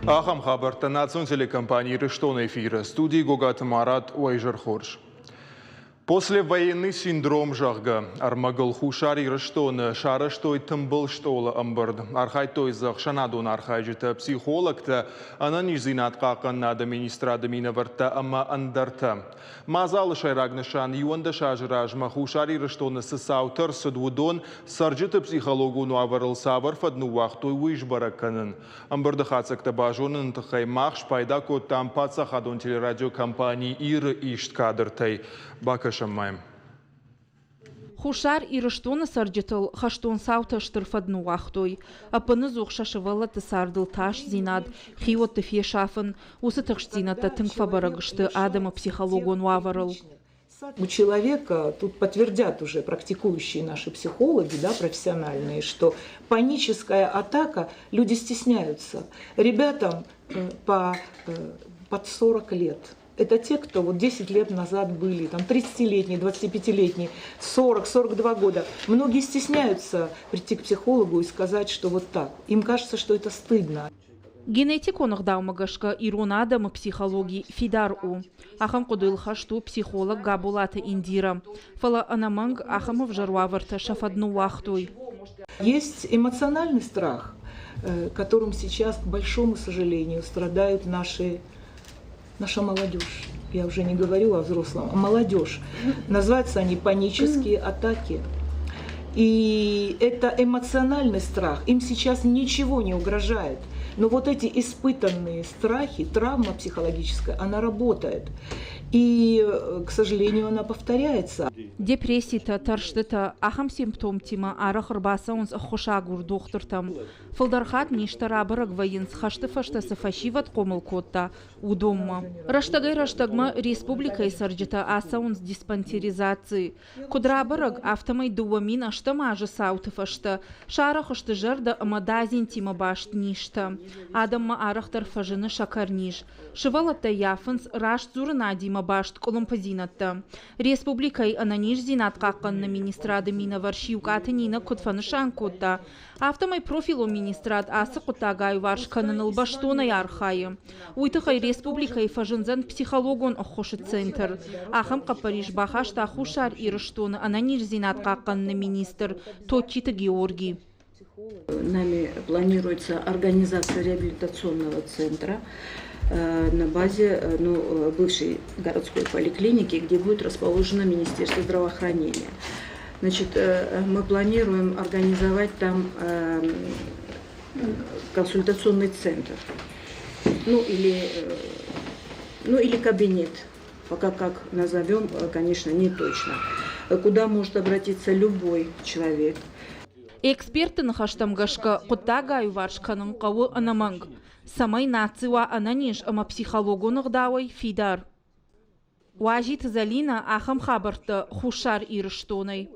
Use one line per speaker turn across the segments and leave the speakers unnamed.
Ахӕм хабӕрттӕ национ телекомпани Ирыстон эфиры. Студийы Гогаты Марат, уӕ изӕр хорз. Послевоенный синдром, зӕгъгӕ, ӕрмӕгыл Хуссар Ирыстоны сарӕзтой тымбыл стъолы ӕмбырд. Архайдтой дзы ӕхсӕнадон архайджытӕ, психологтӕ, ӕнӕниздзинад хъахъхъӕнынады министрады минӕвӕрттӕ ӕмӕ ӕндӕртӕ. Мадзалы сӕйраг нысан 11 азы размӕ Хуссар Ирыстоны цы цаутӕ рцыд, уыдон цӕрджыты психологон уавӕрыл цавӕр фӕд ныууагътой, уый сбӕрӕг кӕнын. Ӕмбырды хатдзӕгтӕ базоныны тыххӕй мах спайда кодтам паддзахадон телерадиокомпани Ир-ы ист кадртӕй. Бакӕсӕм ма йӕм.
Хуссар Ирыстоны цӕрджытыл хӕстон цаутӕ стыр фӕд ныууагътой. Ӕппыныдзух сӕ сывӕллӕтты цардыл тасдзинад, хиуӕтты фесафын, уыцы тыхстдзинӕдтӕ тынг фӕбӕрӕг сты адӕмы психологон уавӕрыл.
У человека, тут подтвердят уже практикующие наши психологи, да, профессиональные, что паническая атака, люди стесняются. Ребятам по, под 40 лет это те, кто вот 10 лет назад были, там 30-летние, 25-летние, 40, 42 года. Многие стесняются прийти к психологу и сказать, что вот так. Им кажется, что это стыдно.
Генетикон ӕгъдаумӕ гӕсгӕ ирон адӕмы психологи фидар у. Ахӕм хъуыдыйыл хӕст у психолог Габолаты Индирӕ. Фӕлӕ ӕнӕмӕнг ахӕм ӕвзӕр уавӕртӕ сӕ фӕд ныууагътой.
Есть эмоциональный страх, которым сейчас, к большому сожалению, страдают наши, наша молодежь. Я уже не говорю о взрослом, а молодежь. Называются они панические атаки. И это эмоциональный страх. Им сейчас ничего не угрожает. Но вот эти испытанные страхи, травма психологическая, она работает. И, к сожалению, она повторяется.
Депресситӕ, тӕрстытӕ, ахӕм симптомтимӕ арӕх ӕрбацӕуынц ӕххуысагур дохтыртӕм. Фылдӕр хатт низтӕ рабӕрӕг вӕййынц, хӕсты фӕстӕ цы фӕсивӕд хъомыл кодта, уыдонмӕ. Рӕстӕгӕй-рӕстӕгмӕ республикӕйы цӕрджытӕ ацӕуынц диспансеризаци. Куыд рабӕрӕг, афтӕмӕй 2008 азы цауты фӕстӕ сарӕх сты зӕрдӕ ӕмӕ дадзинтимӕ баст низтӕ. Адӕммӕ арӕхдӕр фӕзыны сӕкӕрниз. Сывӕллӕттӕ ййафынц растдзурынадимӕ баст къуылымпыдзинӕдтӕ. Республикӕйы ӕнӕниздзинад хъахъхъӕныны министрады минӕвар Сиукъаты Нинӕ куыд фӕнысан кодта, афтӕмӕй профилон министрад ацы хъуыддаг аиуварс кӕныныл бӕстонӕй архайы. Уый тыххӕй республикӕйы фӕзындзӕн психологон ӕххуысы центр. Ахӕм хъӕппӕрис бахаста Хуссар Ирыстоны ӕнӕниздзинад хъахъхъӕныны министр Тотчиты Георгий.
Нами планируется организация реабилитационного центра на базе, ну, бывшей городской поликлиники, где будет расположено Министерство здравоохранения. Значит, мы планируем организовать там консультационный центр, ну или кабинет, пока как назовем, конечно, не точно, куда может обратиться любой человек.
Экспертты ныхӕстӕм гӕсгӕ, хъуыддаг аиуварс кӕнын хъӕуы ӕнӕмӕнг, цӕмӕй наци уа ӕнӕниз ӕмӕ психологон ӕгъдауӕй фидар. Уазиты Зӕлинӕ ахӕм хабӕрттӕ Хуссар Ирыстонӕй.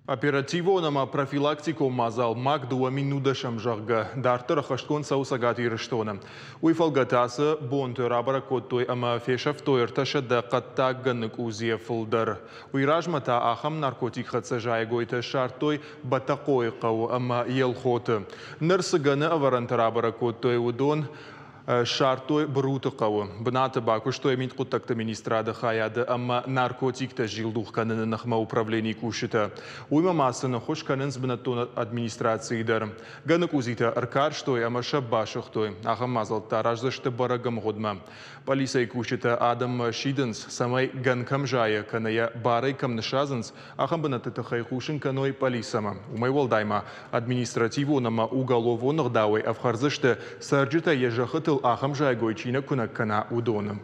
Оперативон ӕмӕ профилактикон мадзал МАК 2010, зӕгъгӕ, дарддӕр ӕххӕстгонд цӕуы Цӕгат Ирыстоны. Уый фӕлгӕты ацы бонты рабӕрӕг кодтой ӕмӕ фесӕфтой 300 хъӕддаг гӕны къудзийӕ фылдӕр. Уый размӕ та ахӕм наркотикхӕццӕ зайӕгойтӕ ссардтой Бӕтӕхъойы хъӕуы ӕмӕ Елхоты. Ныр цы гӕны ӕвӕрӕнтӕ рабӕрӕг кодтой, уыдон ссардтой Бруты хъӕуы. Бынаты бакуыстой мидхъуыддӕгты министрады хайады ӕмӕ наркотиктӕ зилдух кӕныны ныхмӕ управленийы кусджытӕ. Уыимӕ ма сын ӕххуыс кӕнынц бынӕттон администрацийы дӕр. Гӕны къудзитӕ ӕркарстой ӕмӕ сӕ басыгътой. Ахӕм мадзӕлттӕ араздзысты бӕрӕг ӕмгъуыдмӕ. Пъӕлицӕйы кусджытӕ адӕммӕ сидынц, цӕмӕй гӕн кӕм зайы, кӕнӕ йӕ барӕй кӕм ныссадзынц, ахӕм бынӕтты тыххӕй хъусын кӕной пъӕлицӕмӕ. Уымӕй уӕлдай ма административон ӕмӕ уголовон ӕгъдауӕй ӕфхӕрдзысты, цӕрджытӕ йӕ зӕххытыл ахӕм зайӕгой чи нӕ куынӕг кӕна, уыдоны.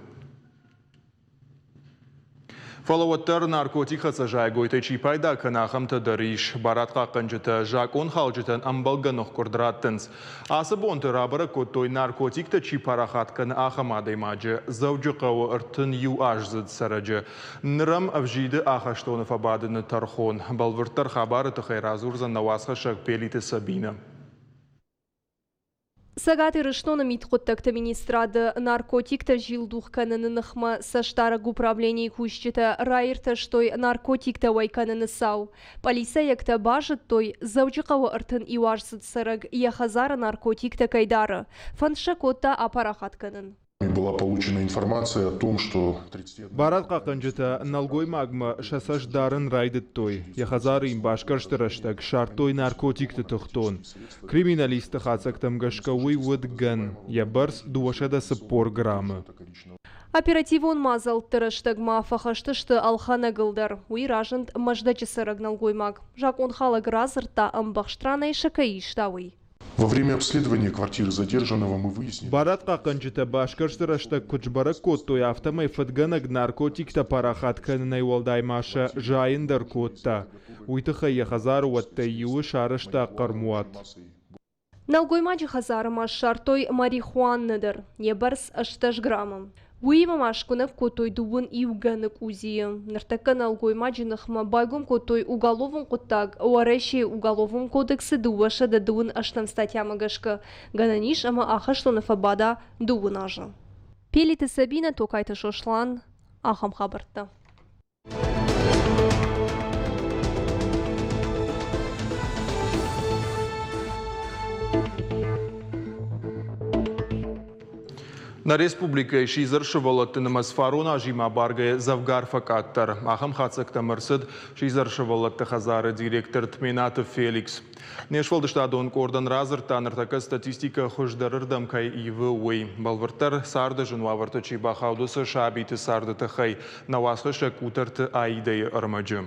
Фӕлӕ уӕддӕр наркотикхӕццӕ зайӕгойтӕй чи пайда кӕны, ахӕмтӕ дӕр ис. Барадхъахъхъӕнджытӕ закъонхалджытӕн ӕмбӕлгӕ ныхкъуырд раттынц. Ацы бонты рабӕрӕг кодтой, наркотиктӕ чи парахат кӕны, ахӕм адӕймаджы, Дзӕуджыхъӕуы 31 аздзыд цӕрӕджы. Ныр ӕм ӕвзиды ахӕстоны фӕбадыны тӕрхон. Бӕлвырддӕр хабары тыххӕй радзурдзӕн нӕ уацхӕссӕг Пелиты Сабинӕ.
Цӕгат Ирыстоны мидхъуыддӕгты министрады наркотиктӕ зилдух кӕныны ныхмӕ цӕстдарӕг управленийы кусджытӕ раиртӕстой наркотиктӕ уӕй кӕныны цау. Пъӕлицӕйӕгтӕ базыдтой, Дзӕуджыхъӕуы 31 аздзыд цӕрӕг йӕ хӕдзары наркотиктӕ кӕй дары. Фӕнд сӕ кодта апарахат кӕнын.
Была получена информация о том, что 31
Барадхъахъхъӕнджытӕ нӕлгоймагмӕ сӕ цӕст дарын райдыдтой. Йӕ хӕдзары йын басгӕрсты рӕстӕг ссардтой наркотикты тыхтон. Криминалистты хатдзӕгтӕм гӕсгӕ уый уыд гӕн, йӕ бӕрц 240 граммы.
Оперативон мадзӕлтты рӕстӕг ма фӕхӕст сты ӕлхӕнӕгыл дӕр. Уый разынд Мӕздӕджы цӕрӕг нӕлгоймаг. Закъонхалӕг радзырдта, ӕмбӕхст ранӕй сӕ кӕй иста, уый.
Во время обследования квартиры задержанного мы выяснили,
Барадхъахъхъӕнджытӕ басгӕрсты рӕстӕг куыд сбӕрӕг кодтой, афтӕмӕй фыдгӕнӕг наркотиктӕ парахат кӕнынӕй уӕлдай ма сӕ зайын дӕр кодта. Уый тыххӕй йӕ хӕдзары уӕттӕй иуы сарӕзта хъӕрмуат.
Нӕлгоймаджы хӕдзары ма ссардтой марихуанны дӕр, йӕ бӕрц 18 граммы. Уыимӕ ма скуынӕг кодтой 21 гӕны къудзийы. Ныртӕккӕ нӕлгоймаджы ныхмӕ байгом кодтой уголовон хъуыддаг Уӕрӕсейы Уголовон кодексы 228 статьямӕ гӕсгӕ. Гӕнӕн ис ӕмӕ ахӕстоны фӕбада 12 азы. Пелиты Сабинӕ, Токайты Сослан, ахӕм хабӕрттӕ.
Нӕ республикӕйы сидзӕр сывӕллӕтты нымӕц фарон азимӕ абаргӕйӕ дзӕвгар фӕкъаддӕр. Ахӕм хатдзӕгтӕм ӕрцыд сидзӕр сывӕллӕтты хӕдзары директор Тменаты Феликс. Не сфӕлдыстадон къордӕн радзырдта, ныртӕккӕ статистикӕ хуыздӕрырдӕм кӕй ивы, уый. Бӕлвырддӕр, царды зын уавӕрты чи бахауд, уыцы сабиты царды тыххӕй нӕ уацхӕссӕг Къутӕрты Аидӕйы ӕрмӕджы.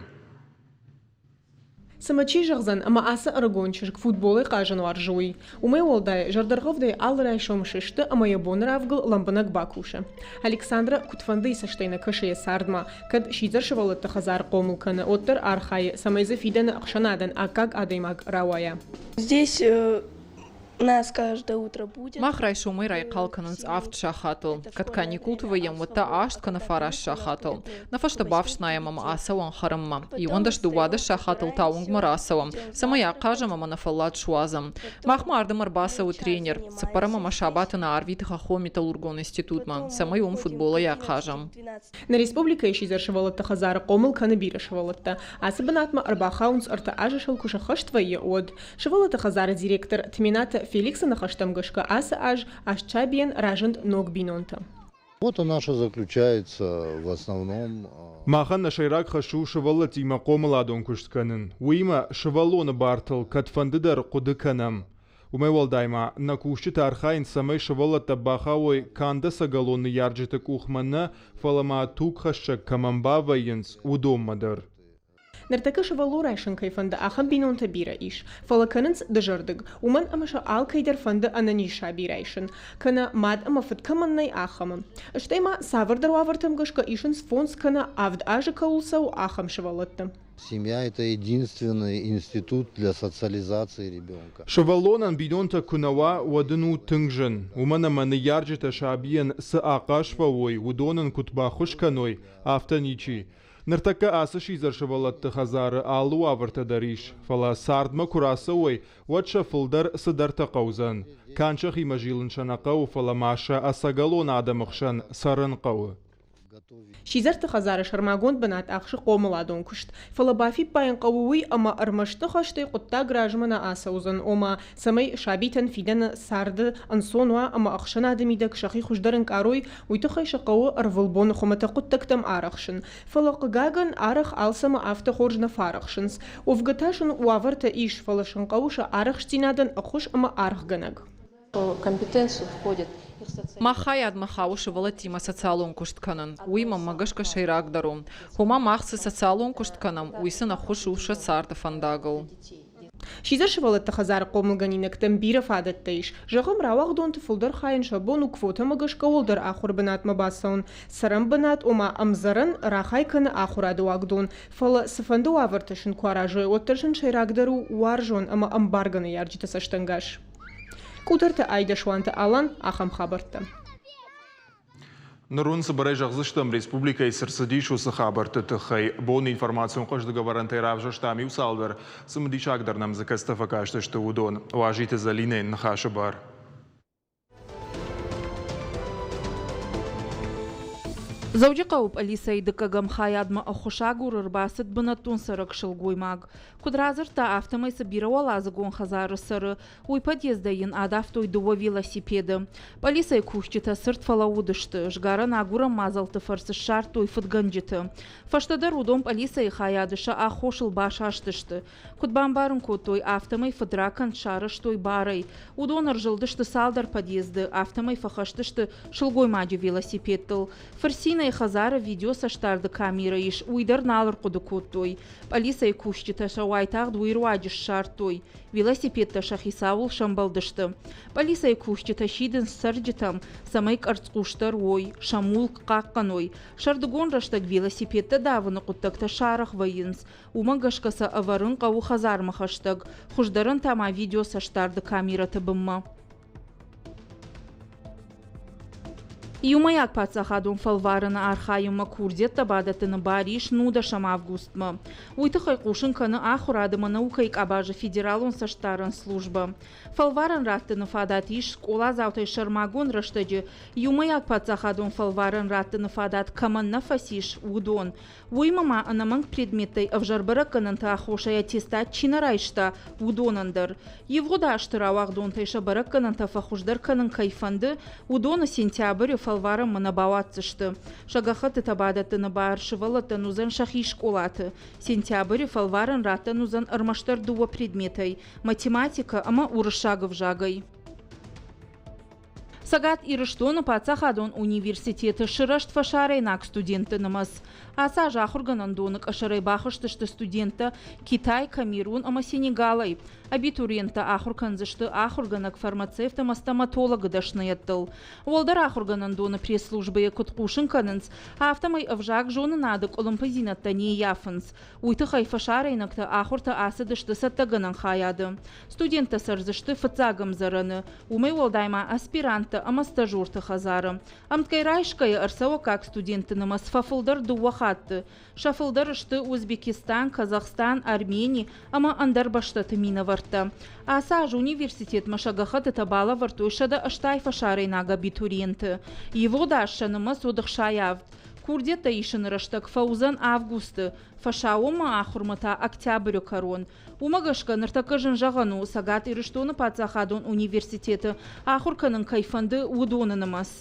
Цымӕ чи зӕгъдзӕн, ӕмӕ ацы ӕрыгон чызг футболӕй хъазын уарзы, уый? Уымӕй уӕлдай, зӕрдӕргъӕвдӕй алы райсом сысты ӕмӕ йӕ боны равгыл лӕмбынӕг бакусы. Александра куыдфӕндыйы цӕстӕй нӕ кӕсы йӕ цардмӕ, кӕд сидзӕр сывӕллӕтты хӕдзар хъомыл кӕны, уӕддӕр архайы, цӕмӕй дзы фидӕны ӕхсӕнадӕн аккаг адӕймаг рауайа.
Здесь нас каждое утро будет.
Мах райсомӕй райхъал кӕнынц авд сахатыл. Кӕд каникулты вӕййӕм, уӕд та аст кӕнӕ фараст сахатыл. Нӕ фӕстӕ бафснайӕм ӕмӕ ацӕуӕм хӕрынмӕ. 11-12 сахатыл та уынгмӕ рацӕуӕм, цӕмӕй ахъазӕм ӕмӕ нӕ фӕллад суадзӕм. Махмӕ ардӕм ӕрбацӕуы тренер. Цыппӕрӕм ӕмӕ сабаты нӕ арвиты хӕххон металлургон институтмӕ, цӕмӕй уым футболӕй ахъазӕм.
Нӕ республикӕйы сидзӕр сывӕллӕтты хӕдзары хъомыл кӕны бирӕ сывӕллӕттӕ. Ацы бынатмӕ ӕрбахауынц 3 азы сыл куы сӕххӕст вӕййы, уӕд. Сывӕллӕтты хӕдзары директор Тменаты Феликсы ныхӕстӕм гӕсгӕ ацы аз аст сабийӕн разынд ног бинонтӕ.
Работа наша заключается в основном.
Махӕн нӕ сӕйраг хӕс у сывӕллӕттимӕ хъомыладон куыст кӕнын. Уыимӕ сывӕллоны бартыл кӕдфӕндыдӕр хъуыды кӕнӕм. Уымӕй уӕлдай ма нӕ кусджытӕ архайынц, цӕмӕй сывӕллӕттӕ бахауой канд ӕцӕгӕлон ныййарджыты къухмӕ нӕ, фӕлӕ ма тугхӕссӕг кӕмӕн бавӕййынц, уыдонмӕ дӕр.
Ныртӕккӕ сывӕллон райсын кӕй фӕнды, ахӕм бинонтӕ бирӕ ис, фӕлӕ кӕнынц дызӕрдыг, уымӕн ӕмӕ сӕ алкӕй дӕр фӕнды ӕнӕниз саби райсын, кӕнӕ мад ӕмӕ фыд кӕмӕн нӕй, ахӕмы. Стӕй ма цавӕрдӕр уавӕртӕм гӕсгӕ исынц 5 кӕнӕ 7 азы кӕуыл цӕуы, ахӕм сывӕллӕтты.
Семья – это единственный институт для социализации ребенка.
Сывӕллонӕн бинонтӕ куы нӕ уа, уӕд ын у тынг зын, уымӕн ӕмӕ ныййарджытӕ сабийӕн цы ахъаз фӕуой, уыдон ын куыд баххуыс кӕной, афтӕ ничи. Ныртӕккӕ ацы сидзӕр сывӕллӕтты хӕдзары алы уавӕртӕ дӕр ис, фӕлӕ цардмӕ куы рацӕуой, уӕд сӕ фылдӕр цыдӕртӕ хъӕудзӕн. Канд сӕхимӕ зилын сӕ нӕ хъӕуы, фӕлӕ ма сӕ ӕцӕгӕлон адӕмы хсӕн цӕрын хъӕуы.
Сидзӕрты хӕдзары сӕрмагонд бынат ахсы хъомыладон куыст. Фӕлӕ бафиппайын хъӕуы уый, ӕмӕ ӕрмӕст ныхӕстӕй хъуыддаг размӕ нӕ ацӕудзӕн, ома, цӕмӕй сабитӕн фидӕны царды ӕнцон уа ӕмӕ ӕхсӕнады мидӕг сӕхи хуыздӕр ӕнкъарой, уый тыххӕй сӕ хъӕуы ӕрвылбоны хуымӕтӕг хъуыддӕгтӕм арӕхсын. Фӕлӕ, хъыгагӕн, арӕх алцӕмӕ афтӕ хорз нӕ фӕарӕхсынц. Уӕвгӕ та сын уавӕртӕ ис, фӕлӕ сын хъӕуы сӕ арӕхстдзинадӕн ӕххуыс ӕмӕ аргъгӕнӕг.
Компетенцию входит.
Мах хайадмӕ хауы сывӕллӕттимӕ социалон куыст кӕнын. Уый мӕнмӕ гӕсгӕ сӕйрагдӕр у. Ома мах цы социалон куыст кӕнӕм, уый сын ӕххуыс у сӕ царды фӕндагыл.
Сидзӕр сывӕллӕтты хӕдзары хъомылгӕнинӕгтӕм бирӕ фадӕттӕ ис. Зӕгъӕм, рауагъдонты фылдӕр хайӕн сӕ бон у квотӕмӕ гӕсгӕ уӕлдӕр ахуыры бынатмӕ бацӕуын. Цӕрӕн бынат, ома ӕмдзӕрӕн, рахай кӕны ахуырады уагдон. Фӕлӕ цыфӕнды уавӕртӕ сын куы аразой, уӕддӕр сын сӕйрагдӕр у уарзон ӕмӕ ӕмбаргӕ ныййарджыты цӕстӕнгас. Къутӕрты Айдӕ Суанты Алан ахӕм хабӕрттӕ.
Ныр уын цыбырӕй зӕгъдзыстӕм, республикӕйы цы рцыдис, уыцы хабӕртты тыххӕй. Бон информацион хъӕздыг ӕвӕрӕнтӕй равзӕрстам иу цалдӕр, цымыдисагдӕр нӕм дзы кӕцытӕ фӕкастысты, уыдон. Уазиты Зӕлинӕйы ныхасы бар.
Дзӕуджыхъӕуы пъӕлицӕйы дыккӕгӕм хайадмӕ ӕххуысагур ӕрбацыд бынӕттон цӕрӕг сылгоймаг. Куыд радзырдта, афтӕмӕй цы бирӕуӕладзыгон хӕдзары цӕры, уый подъездӕй йын адавтой дыууӕ велосипеды. Пъӕлицӕйы кусджытӕ цырд фӕлӕууыдысты, сгарӕн агурӕн мадзӕлтты фӕрцы ссардтой фыдгӕнджыты. Фӕстӕдӕр уыдон пъӕлицӕйы хайады сӕ аххосыл басастысты. Куыд бамбарын кодтой, афтӕмӕй фыдракӕнд сарӕзтой барӕй. Уыдон ӕрзылдысты цалдӕр подъезды, афтӕмӕй фӕхӕст сты сылгоймаджы велосипедтыл. Фырцинӕй хӕдзары видеоцӕстдарды камерӕ ис, уый дӕр нал ӕрхъуыды кодтой. Пъӕлицӕйы кусджытӕ сӕ уайтагъд уый руаджы ссардтой. Велосипедтӕ сӕ хицауыл сӕмбӕлдысты. Пъӕлицӕйы кусджытӕ сидынц цӕрджытӕм, цӕмӕй къӕрцхъусдӕр уой, сӕ мулк хъахъхъӕной. Сӕрдыгон рӕстӕг велосипедтӕ давыны хъуыддӕгтӕ сарӕх вӕййынц. Уымӕ гӕсгӕ сӕ ӕвӕрын хъӕуы хӕдзармӕ хӕстӕг, хуыздӕрӕн та ма видеоцӕстдарды камерӕты бынмӕ. Иумӕйаг паддзахадон фӕлварӕны архайынмӕ курдиӕттӕ бадӕттыны бар ис нудӕсӕм августмӕ. Уый тыххӕй хъусын кӕны ахуырад ӕмӕ наукӕйы къабазы федералон цӕстдарӕн службӕ. Фӕлварӕн раттыны фадат ис скъоладзаутӕй сӕрмагонд рӕстӕджы иумӕйаг паддзахадон фӕлварӕн раттыны фадат кӕмӕн нӕ фӕцис, уыдон. Уыимӕ ма ӕнӕмӕнг предметтӕй ӕвзӕр бӕрӕггӕнӕнты аххосӕй аттестат чи нӕ райста, уыдонӕн дӕр. Ивгъуыд азты рауагъдонтӕй сӕ бӕрӕггӕнӕнтӕ фӕхуыздӕр кӕнын кӕй фӕнды, уыдоны сентябры фӕлварӕнмӕ нӕ бауадздзысты. Сӕ гӕххӕттытӕ бадӕттыны бар сывӕллӕттӕн уыдзӕн сӕхи скъолаты. Сентябры фӕлварӕн раттӕн уыдзӕн ӕрмӕстдӕр дыууӕ предметӕй – математикӕ ӕмӕ уырыссаг ӕвзагӕй. Цӕгат Ирыстоны паддзахадон университеты сырӕзт фӕсарӕйнаг студентты нымӕц. Ацы аз ахуыргӕнӕндоны къӕсӕрӕй бахызтысты студенттӕ Китай, Камерун ӕмӕ Сенегалӕй. Абитуриенттӕ ахуыр кӕндзысты ахуыргӕнӕг, фармацевт ӕмӕ стоматологы дӕсныйӕдтыл. Уӕлдӕр ахуыргӕнӕндоны пресс-службӕйы куыд хъусын кӕнынц, афтӕмӕй ӕвзагзонынады къуылымпыдзинӕдтӕ не ййафынц. Уый тыххӕй фӕсарӕйнӕгтӕ ахуыртӕ ацыдысты цӕттӕгӕнӕн хайады. Студенттӕ цӕрдзысты фыццаг ӕмдзӕрӕны, уымӕй уӕлдай ма аспиранттӕ ӕмӕ стажерты хӕдзары. Ӕмткӕй райсгӕйӕ ӕрцӕуӕггаг студентты нымӕц фӕфылдӕр дыууӕ хатты. Сӕ фылдӕр сты Узбекистан, Казахстан, Армени ӕмӕ ӕндӕр бӕстӕты минӕвӕрттӕ. Ацы аз университетмӕ сӕ гӕххӕттытӕ балӕвӕрдтой 180 фӕсарӕйнаг абитуриенты. Ивгъуыд аз сӕ нымӕц уыд 67. Курдиӕттӕ исыны рӕстӕг фӕуыдзӕн августы, фӕсаууонмӕ ахуырмӕ та октябры кӕрон. Уымӕ гӕсгӕ ныртӕккӕ зын зӕгъӕн у, Цӕгат Ирыстоны паддзахадон университеты ахуыр кӕнын кӕй фӕнды, уыдоны нымӕц.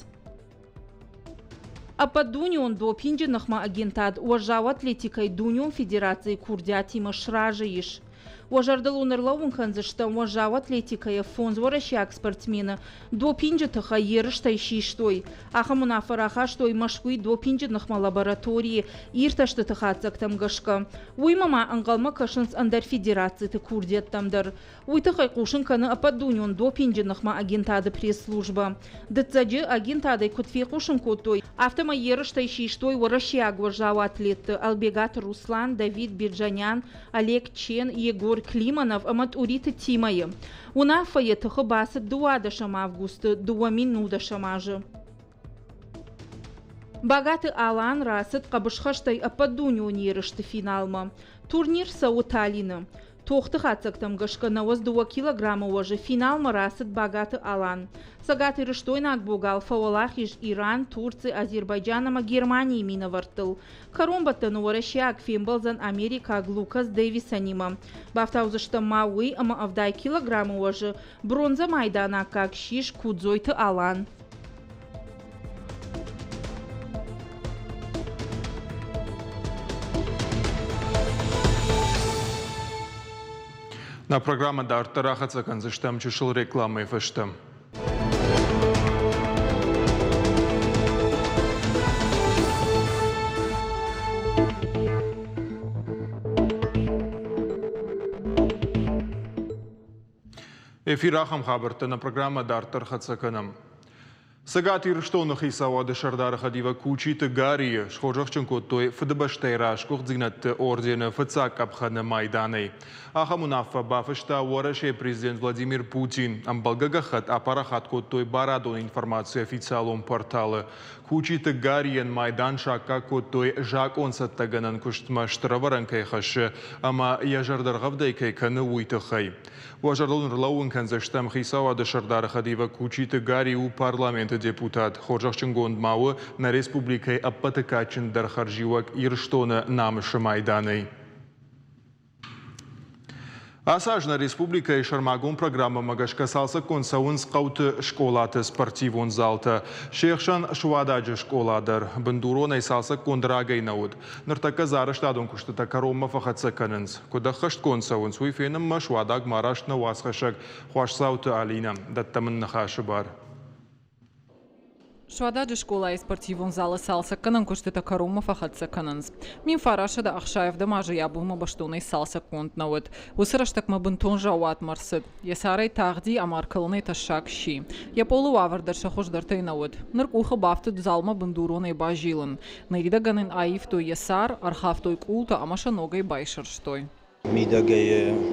Ӕппӕтдунеон допинджы ныхмӕ агентад уӕззау атлетикӕйы дунеон федерацийы курдиатимӕ сразы ис. Уӕ зӕрдыл уын ӕрлӕууын кӕндзыстӕм, уӕззау атлетикӕйӕ фондз уӕрӕсейаг спортсмены допинджы тыххӕй ерыстӕй систой. Ахӕм уынаффӕ рахастой Мӕскуыйы допинджы ныхмӕ лабораторийы иртӕстыты хатдзӕгтӕм гӕсгӕ. Уыимӕ ма ӕнхъӕлмӕ кӕсынц ӕндӕр федерациты курдиӕттӕм дӕр. Уый тыххӕй хъусын кӕны Ӕппӕтдунеон допинджы ныхмӕ агентады пресс-службӕ. Дыццӕджы агентадӕй куыд фехъусын кодтой, афтӕмӕй ерыстӕй систой уӕрӕсейаг уӕззау атлетты Ӕлбегаты Руслан, Давид Бирджанян, Олег Чен, Егор Климанов ӕмӕ Тъуриты Тимӕйы. Уынаффӕ йӕ тыхы бацыд 12 августы 2010 азы. Багаты Алан рацыд хъӕбысхӕстӕй ӕппӕтдунеон ерысты финалмӕ. Турнир цӕуы Таллины. Тохты хатдзӕгтӕм гӕсгӕ 92 килограммы уӕзы финалмӕ рацыд Багаты Алан. Цӕгатирыстойнаг богал фӕуӕлахиз Иран, Турци, Азербайджан ӕмӕ Германийы минӕвӕрттыл. Кӕронбӕттӕны уӕрӕсейаг фембӕлдзӕн америкаг Лукас Дэвисонимӕ. Бафтаудзыстӕм ма уый, ӕмӕ 70 килограммы уӕзы бронзӕ майдан аккаг ссис Кудзойты Алан.
Нӕ программӕ дарддӕр ахӕццӕ кӕндзыстӕм чысыл рекламӕйы фӕстӕ. Эфир ахӕм хабӕрттӕ нӕ программӕ дарддӕр хӕццӕ кӕнӕм. Цӕгат Ирыстоны хицауады сӕрдары хӕдивӕг Кучиты Гарийы схорзӕхджын кодтой Фыдыбӕстӕйы рӕсугъддзинӕдты ордены фыццаг къӕпхӕны майданӕй. Ахӕм уынаффӕ бафыста Уӕрӕсейы президент Владимир Путин. Ӕмбӕлгӕ гӕххӕтт апарахат кодтой барадон информацийы официалон порталы. Кучиты Гарийӕн майдан саккаг кодтой закъонцӕттӕгӕнӕн куыстмӕ стыр ӕвӕрӕн кӕй хӕссы ӕмӕ йӕ зӕрдӕргъӕвдӕй кӕй кӕны, уый тыххӕй. Уӕ зӕрдыл ын ӕрлӕууын кӕндзыстӕм, хицауады сӕрдары хӕдивӕг Кучиты Гарри у парламенты. Парламенты депутат. Хорзӕхджынгонд ма у нӕ республикӕйы ӕппӕты кадджындӕр хӕрзиуӕг Ирыстоны намысы майданӕй. Ацы аз нӕ республикӕйы сӕрмагонд программӕмӕ гӕсгӕ цалцӕггонд цӕуынц хъӕуты скъолаты спортивон залтӕ. Се хсӕн Суададжы скъола дӕр бындуронӕй цалцӕггонд рагӕй нӕ уыд. Ныртӕккӕ дзы арӕзтадон куыстытӕ кӕронмӕ фӕхӕццӕ кӕнынц. Куыд ӕххӕстгонд цӕуынц, уый фенынмӕ Суадагмӕ араст нӕ уацхӕссӕг Хуасдзауты Алинӕ. Дӕттӕм ын ныхасы бар.
Суададжы скъолайы спортивон залы цалцӕггӕнӕн куыстытӕ кӕронмӕ фӕхӕццӕ кӕнынц. 1960 азы йӕ бонмӕ бӕстонӕй цалцӕггонд нӕ уыд. Уыцы рӕстӕгмӕ бынтон заууатмӕ ӕрцыд. Йӕ царӕй тагъди ӕмӕ ӕркӕлынӕй тӕссаг сси. Йӕ пъолы уавӕр дӕр сӕ хуыздӕртӕй нӕ уыд. Ныр къухы бафтыд залмӕ бындуронӕй базилын. Ныридӕгӕн ын аивтой йӕ цар, ӕрхафтой къултӕ ӕмӕ сӕ ногӕй байсӕрстой.
Мидӕгӕй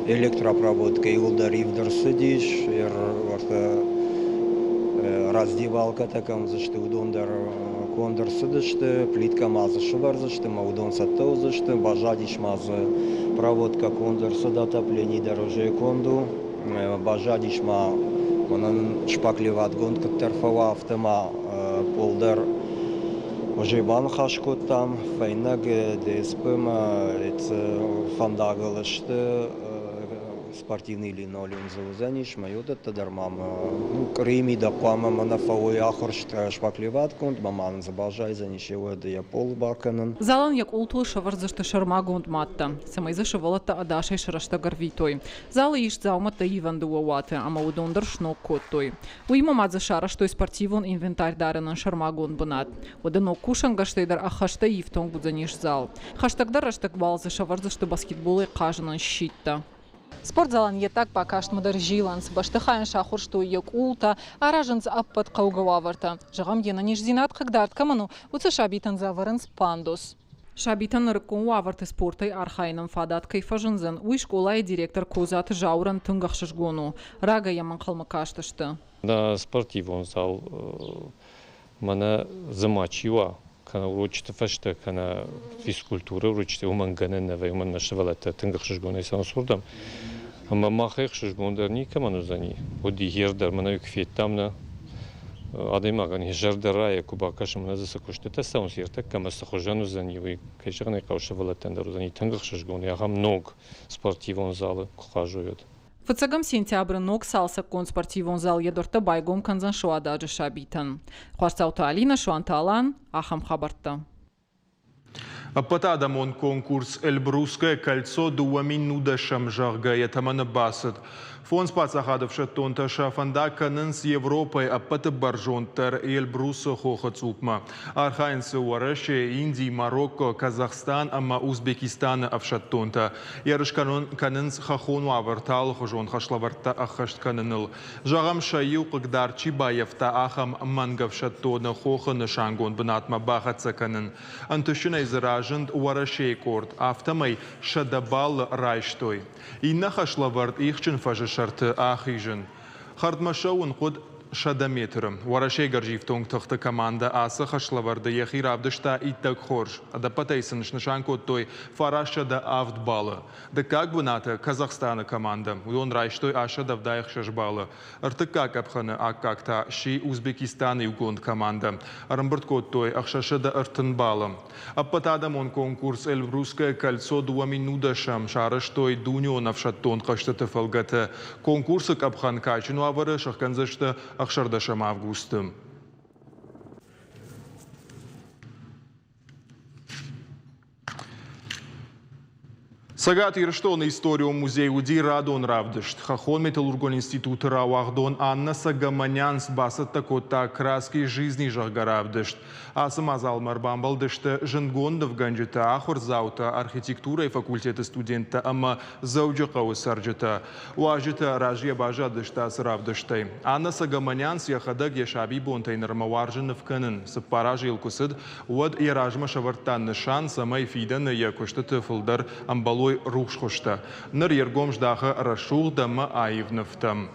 электропроводкӕ иууылдӕр ивд ӕрцыдис, уӕртӕ раздевалкӕтӕ кӕм уыдзысты, уыдон дӕр конд ӕрцыдысты, плиткӕ ма дзы сӕвӕрдзысты ӕмӕ уыдон цӕттӕ уыдзысты. Баззадис ма дзы проводкӕ конд ӕрцыд, отоплени дӕр уже конд у. Баззадис ма мӕнӕн шпаклеватгонд куыддӕр фӕуа, афтӕ ма пъол дӕр Уже баныхас кодтам, фӕйнӕг ДСП-мӕ фӕндагыл сты спортивный линолеум дзы уыдзӕнис, мӕ уыдӕттӕ дӕр ма ну, къуырийы мидӕг хъуамӕ мӕнӕ фӕуой ахуырст шпаклеватгонд, мӕ ма нын дзы баззайдзӕнис уӕд йӕ пъол бакӕнын.
Залӕн йӕ къултыл сӕвӕрдзысты сӕрмагонд маттӕ, цӕмӕй дзы сывӕллӕттӕ ӕдасӕй сӕ рӕстӕг ӕрвитой. Залы ис дзаумӕттӕ ивӕн дыууӕ уаты ӕмӕ уыдон дӕр сног кодтой. Уыимӕ ма дзы сарӕзтой спортивон инвентарь дарынӕн сӕрмагонд бынат. Уӕдӕ ног кусӕнгӕрзтӕй дӕр ӕххӕстӕй ифтонг уыдзӕнис зал. Хӕстӕгдӕр рӕстӕг уал дзы сӕвӕрдзысты баскетболӕй хъазынӕн щиттӕ. Спортзалӕн йе ддаг бакастмӕ дӕр зилынц, бӕстыхайӕн сахуырстой йӕ къултӕ, аразынц ӕппӕт хъӕугӕ уавӕртӕ. Зӕгъӕм, йе нӕниздзинад хъыгдард кӕмӕн у, уыцы сабитӕн дзы ӕвӕрынц пандус. Сабитӕн нырыккон уавӕрты спортӕй архайынӕн фадат кӕй фӕзындзӕн, уый скъолайы директор Козаты Зауырӕн тынг ӕхсызгон у. Рагӕй йӕм ӕнхъӕлмӕ кастысты.
Нӕ спортивон зал мӕнӕ дзы ма чи уа, кӕнӕ урочыты фӕстӕ, кӕнӕ физкультурӕ урочыты, уымӕн гӕнӕн нӕ вӕййы, уымӕн нӕ сывӕллӕттӕ тынг ӕхсызгонӕй цӕуынц уырдӕм. Ӕмӕ махӕй ӕхсызгондӕр никӕмӕн уыдзӕни. Уыди гъер дӕр мӕнӕ куы федтам нӕ адӕймагӕн йӕ зӕрдӕ райы куы бакӕсӕм, мӕнӕ дзы цы куыстытӕ цӕуынц, ӕртӕккӕ ӕмӕ цы хуызӕн уыдзӕни, уый, кӕй зӕгъын ӕй хъӕуы, сывӕллӕттӕн дӕр уыдзӕни тынг ӕхсызгон, ахӕм ног спортивон залы куы хъазой, уӕд.
Фыццӕгӕм сентябры ног цалцӕггонд спортивон зал йӕ дуӕрттӕ байгом кӕндзӕн Суададжы сабитӕн. Хуасдзауты Алинӕ, Суанты Алан, ахӕм хабӕрттӕ.
Ӕппӕтадӕмон конкурс «Эльбрусское кольцо» 2010-ӕм, зӕгъгӕ, йӕ тӕмӕны бацыд. Фондз паддзахады ӕфсӕддонтӕ сӕ фӕндаг кӕнынц Европӕйы ӕппӕты бӕрзонддӕр Эльбрусы хохы цъупмӕ. Архайынц дзы Уӕрӕсе, Инди, Марокко, Казахстан ӕмӕ Узбекистаны ӕфсӕддонтӕ. Ерыс кӕнынц хӕххон уавӕрты алыхуызон хӕслӕвӕрдтӕ ӕххӕст кӕныныл. Зӕгъӕм, сӕ иу хъыгдард чи баййӕфта, ахӕм мӕнгӕфсӕддоны хохы нысангонд бынатмӕ бахӕццӕ кӕнын. Ӕнтысджынӕй дзы разынд Уӕрӕсейы къорд, афтӕмӕй 100 баллы райстой. Иннӕ хӕслӕвӕрд ихджын фӕзы сӕрты ахизын. Хӕрдмӕ ссӕуын хъуыд 100 метры. Уӕрӕсейы гӕрзифтонг тыхты командӕ ацы хӕслӕвӕрды йӕхи равдыста иттӕг хорз. Ӕдӕппӕтӕй сын снысан кодтой 907 баллы. Дыккаг бынаты Казахстаны командӕ. Уыдон райстой 86 баллы. Ӕртыккаг къӕпхӕны аккаг та сси Узбекистаны иугонд командӕ. Ӕрӕмбырд кодтой 630 баллы. Ӕппӕтадӕмон конкурс «Эльбрусское кольцо» 2010-ӕм сарӕзтой дунеон ӕфсӕддон хъӕзтыты фӕлгӕты. Конкурсы къӕпхӕн кадджын уавӕры сӕхгӕндзысты 16 августы. Цӕгат Ирыстоны историон музей уыди радон равдыст. Хӕххон металлургон институты рауагъдон Анна Сагаманянц бацӕттӕ кодта «Краски жизни» зӕгъгӕ равдыст. Ацы мадзалмӕ ӕрбамбӕлдысты зындгонд нывгӕнджытӕ, ахуырдзаутӕ, архитектурӕйы факультеты студенттӕ ӕмӕ Дзӕуджыхъӕуы цӕрджытӕ. Уазджытӕ разыйӕ баззадысты ацы равдыстӕй. Анна Сагаманянц йӕхӕдӕг йӕ сабибонтӕй нырмӕ уарзы ныв кӕнын. Цыппар азы йыл куы цыд, уӕд йӕ размӕ сӕвӕрдта нысан, цӕмӕй фидӕны йӕ куыстыты фылдӕр ӕмбӕлой рухс хуызтӕ. Ныр йе ргом здахы рӕсугъд ӕмӕ аив нывтӕм.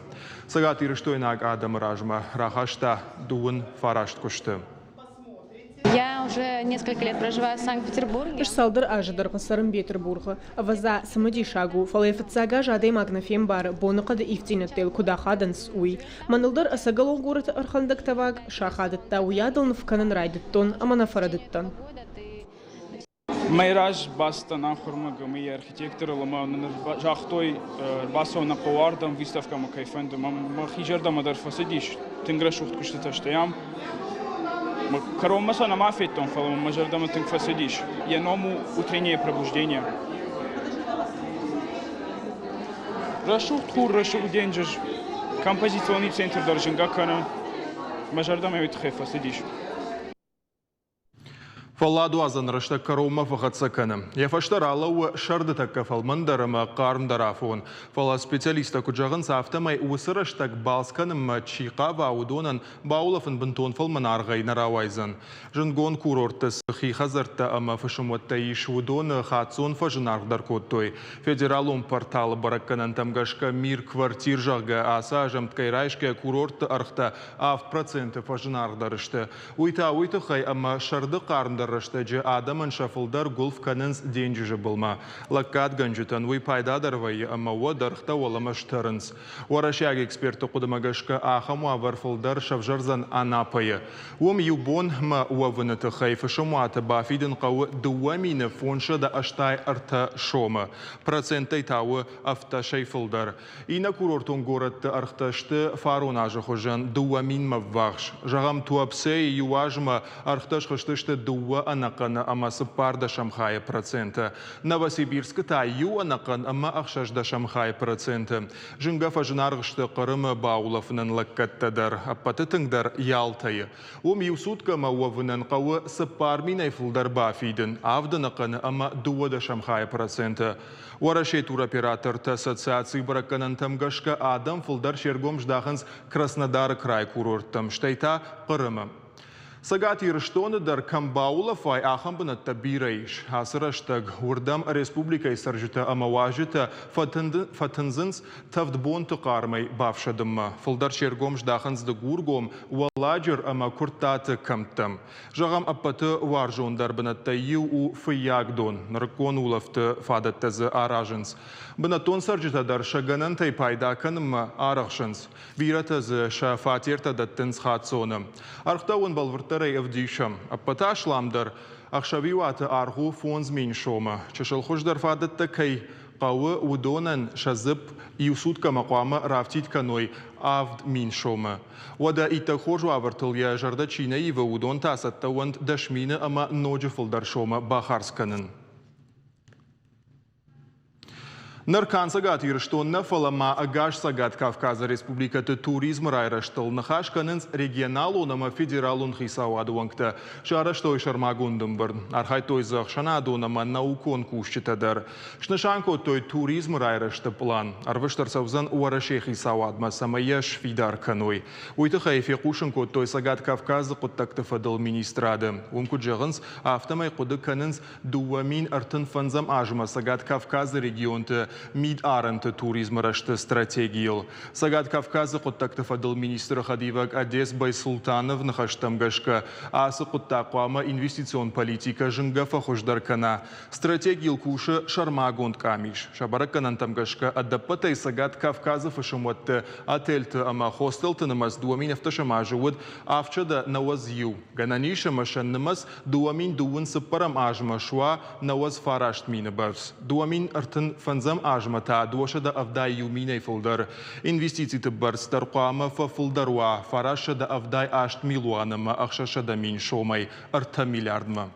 Цӕгатирыстойнаг адӕмы размӕ рахаста дыууын фараст куысты.
Я уже несколько лет проживаю в Санкт-Петербурге.
Ӕз цалдӕр азы дӕргъы цӕрын Бетъырбухы. Ӕвӕдза, цымыдисаг у, фӕлӕ фыццаг аз адӕймаг нӕ фембары, боныхъӕды ивддзинӕдтӕ йыл куыд ахадынц, уый. Мӕныл дӕр ӕцӕгӕлон горӕты ӕрхӕндӕг тӕваг сахадыдта, уыйадыл ныв кӕнын райдыдтон ӕмӕ нӕ фӕрӕдыдтӕн.
Мӕ раз бацыдтӕн ахуырмӕ ГМИ архитекторыл ӕмӕ нын загътой, ӕрбацӕуын нӕ хъӕуы ардӕм, выставкӕмӕ кӕй фӕнды. Мӕхи зӕрдӕмӕ дӕр фӕцыдис, тынг рӕсугъд куыстытӕ сты ам. Кӕронмӕ сӕ нӕма федтон, фӕлӕ мӕ зӕрдӕмӕ тынг фӕцыдис. Йӕ ном у «Утреннее пробуждение». Рӕсугъд хур, рӕсугъд денджыз, композиционный центр дӕр зынгӕ кӕны. Мӕ зӕрдӕмӕ уый тыххӕй фӕцыдис.
Фӕлладуадзӕн рӕстӕг кӕронмӕ фӕхӕццӕ кӕны. Йӕ фӕстӕ ралӕууы сӕрды тӕккӕ фӕлмӕндӕр ӕмӕ хъармдӕр афон. Фӕлӕ специалисттӕ куыд зӕгъынц, афтӕмӕй уыцы рӕстӕг балц кӕнынмӕ чи хъава, уыдонӕн баулӕфын бынтон фӕлмӕн аргъӕй нӕ рауайдзӕн. Зындгонд курортты цы хи хӕдзӕрттӕ ӕмӕ фысымуӕттӕ ис, уыдоны хаццон фӕзынаргъдӕр кодтой. Федералон порталы бӕрӕггӕнӕнтӕм гӕсгӕ Мир квартир, зӕгъгӕ, ацы аз ӕмткӕй райсгӕ курортты ӕргътӕ 7% фӕзынаргъдӕр сты. Уый та уый тыххӕй, ӕмӕ сӕрды хъармдӕр рӕстӕджы адӕмӕн сӕ фылдӕр гуылф кӕнынц денджызы былмӕ. Лӕггадгӕнджытӕн уый пайдадӕр вӕййы ӕмӕ уӕд ӕргътӕ уӕлӕмӕ стӕрынц. Уӕрӕсейаг экспертты хъуыдымӕ гӕсгӕ, ахӕм уавӕр фылдӕр сӕвзӕрдзӕн Анапӕйы. Уым иу бонмӕ уӕвыны тыххӕй фысымуаты бафидын хъӕуы 2583 сомы. Проценттӕй та у ӕвддӕсӕй фылдӕр. Иннӕ курортон горӕтты ӕргътӕ сты фарон азы хуызӕн 2000-мӕ ввахс. Зӕгъӕм, Туапсейы иу азмӕ ӕргътӕ схызтысты дыууӕ ӕнӕхъӕны ӕмӕ цыппӕрдӕсӕм хайы проценты. Новосибирскы та иу ӕнӕхъӕн ӕмӕ ӕхсӕздӕсӕм хайы проценты. Зынгӕ фӕзынаргъ сты Хъырымы баулӕфынӕн лӕггӕдтӕ дӕр, ӕппӕты тынгдӕр Ялтӕйы. Уым иу суткӕмӕ уӕвынӕн хъӕуы 4000-ӕй фылдӕр бафидын, авд ӕнӕхъӕны ӕмӕ дыууӕдӕсӕм хайы проценты. Уӕрӕсейы туроператорты ассоциацийы бӕрӕггӕнӕнтӕм гӕсгӕ адӕм фылдӕр се ргом здахынц Краснодары крайы курорттӕм, стӕй та Хъырымы. Цӕгат Ирыстоны дӕр кӕм баулӕфай, ахӕм бынӕттӕ бирӕ ис. Ацы рӕстӕг уырдӕм республикӕйы цӕрджытӕ ӕмӕ уазджытӕ фӕтындзынц тӕвд бонты хъармӕй бафсӕдынмӕ. Фылдӕр се ргом здахынц Дыгургом, Уӕлладжыр ӕмӕ Куырттаты кӕмттӕм. Зӕгъӕм, ӕппӕты уарзондӕр бынӕттӕй иу у Фыййагдон. Нырыккон улӕфты фадӕттӕ дзы аразынц. Бынӕттон цӕрджытӕ дӕр сӕ гӕнӕнтӕй пайда кӕнынмӕ арӕхсынц. Бирӕтӕ дзы сӕ фатертӕ дӕттынц хаццоны. Ӕргътӕ уын бӕлвырддӕрӕй ӕвдисӕм. Ӕппӕты асламдӕр ӕхсӕвиуаты аргъ у 5000 сомы. Чысыл хуыздӕр фадӕттӕ кӕй хъӕуы, уыдонӕн сӕ дзыпп иу суткӕмӕ хъуамӕ рафтид кӕной 7000 сомы. Уӕдӕ иттӕг хорз уавӕртыл йӕ зӕрдӕ чи нӕ ивы, уыдон та цӕттӕ уӕнт 10,000 ӕмӕ ноджы фылдӕр сомы бахардз кӕнын. Ныр канд Цӕгат Ирыстон нӕ, фӕлӕ ма ӕгас Цӕгат Кавказы республикӕты туризмы райрӕзтыл ныхас кӕнынц регионалон ӕмӕ федералон хицауады уӕнгтӕ. Сарӕзтой сӕрмагонд ӕмбырд. Архайдтой дзы ӕхсӕнадон ӕмӕ наукон кусджытӕ дӕр. Снысан кодтой туризмы райрӕзты пълан. Ӕрвыст ӕрцӕудзӕн Уӕрӕсейы хицауадмӕ, цӕмӕй йӕ сфидар кӕной. Уый тыххӕй фехъусын кодтой Цӕгат Кавказы хъуыддӕгты фӕдыл министрады. Уым куыд зӕгъынц, афтӕмӕй хъуыды кӕнынц 2035 азмӕ Цӕгат Кавказы регионты мид-арӕнты туризмы рӕзты стратегийыл. Цӕгат Кавказы хъуыддӕгты фӕдыл министры хӕдивӕг Одес Байсултанов ныхӕстӕм гӕсгӕ, ацы хъуыддаг хъуамӕ инвестицион политикӕ зынгӕ фӕхуыздӕр кӕна. Стратегийыл кусы сӕрмагонд къамис. Сӕ бӕрӕггӕнӕнтӕм гӕсгӕ, ӕдӕппӕтӕй Цӕгат Кавказы фысымуӕтты, отельты ӕмӕ хостелты нымӕц 2017 азы уыд 791. Гӕнӕн ис ӕмӕ сӕ нымӕц 2024 азмӕ суа 99 мины бӕрц. 2035 азмӕ та 271 минӕй фылдӕр. Инвестициты бӕрц дӕр хъуамӕ фӕфылдӕр уа 978 милуан ӕмӕ 600 мин сомӕй ӕртӕ миллиардмӕ.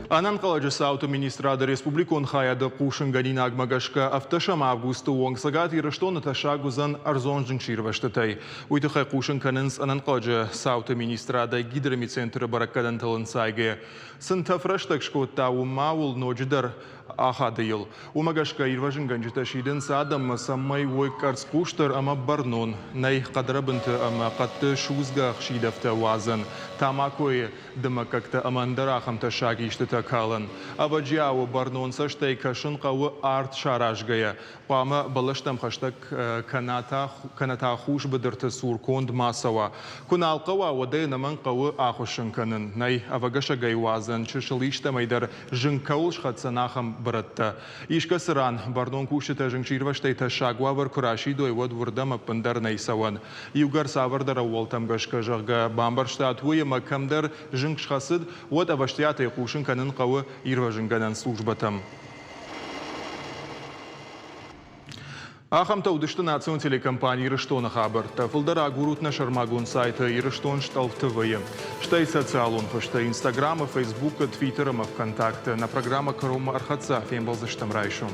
Ӕнӕнхъӕлӕджы цауты министрады республикон хайады хъусынгӕнинагмӕ гӕсгӕ ӕвддӕсӕм августы онг Цӕгат Ирыстоны тӕссаг уыдзӕн ӕрдзон зынгсирвӕзтытӕй. Уый тыххӕй хъусын кӕнынц ӕнӕнхъӕлӕджы цауты министрадӕй гидромедцентры бӕрӕггӕнӕнтыл ӕнцайгӕ. Цы нтӕф рӕстӕг скодта, уым ма уыл ноджыдӕр ахады йыл. Уымӕ гӕсгӕ ирвӕзынгӕнджытӕ сидынц адӕммӕ, цӕмӕй уой къӕрцхъусдӕр ӕмӕ бӕрнон. Нӕй хъӕдрӕбынты ӕмӕ хъӕдты судзгӕ ӕхсидӕвтӕ уадзӕн, тамакойы дымӕггӕгтӕ ӕмӕ ӕндӕр ахӕм тӕссаг истытӕ. калын. Ӕвӕджиауы бӕрнон цӕстӕй кӕсын хъӕуы арт саразгӕйӕ. Хъуамӕ бӕлӕстӕм хӕстӕг кӕнӕ та хус быдырты цур конд ма цӕуа. Куы нал хъӕуа, уӕд ӕй ӕнӕмӕнг хъӕуы ахуыссын кӕнын. Нӕй ӕвӕгӕсӕгӕй уадзӕн чысыл истӕмӕй дӕр зынг кӕуыл схӕцдзӕн, ахӕм бырӕттӕ. Искӕцы ран бӕрнон кусджытӕ зынгсирвӕзтӕй тӕссаг уавӕр куы расидой, уӕд уырдӕм ӕппындӕр нӕй цӕуӕн. Иугӕр цавӕрдӕр ӕууӕлтӕм гӕсгӕ, зӕгъгӕ, бамбӕрстат уый ӕмӕ кӕмдӕр зынг схӕцыд, уӕд ӕвӕстиатӕй хъусын кӕнын хъӕуы ирвӕзынгӕнӕн службӕтӕм. Ахӕмтӕ уыдысты национ телекомпани Ирыстоны хабӕрттӕ. Фылдӕр агурут нӕ сӕрмагонд сайты Ирыстон стъӕлф ТВ-йы. Стӕй социалон хызты Инстаграмы, Фейсбукы, Твиттеры ӕмӕ ВКонтакты. Нӕ программӕ кӕронмӕ ӕрхӕццӕ, фембӕлдзыстӕм райсом.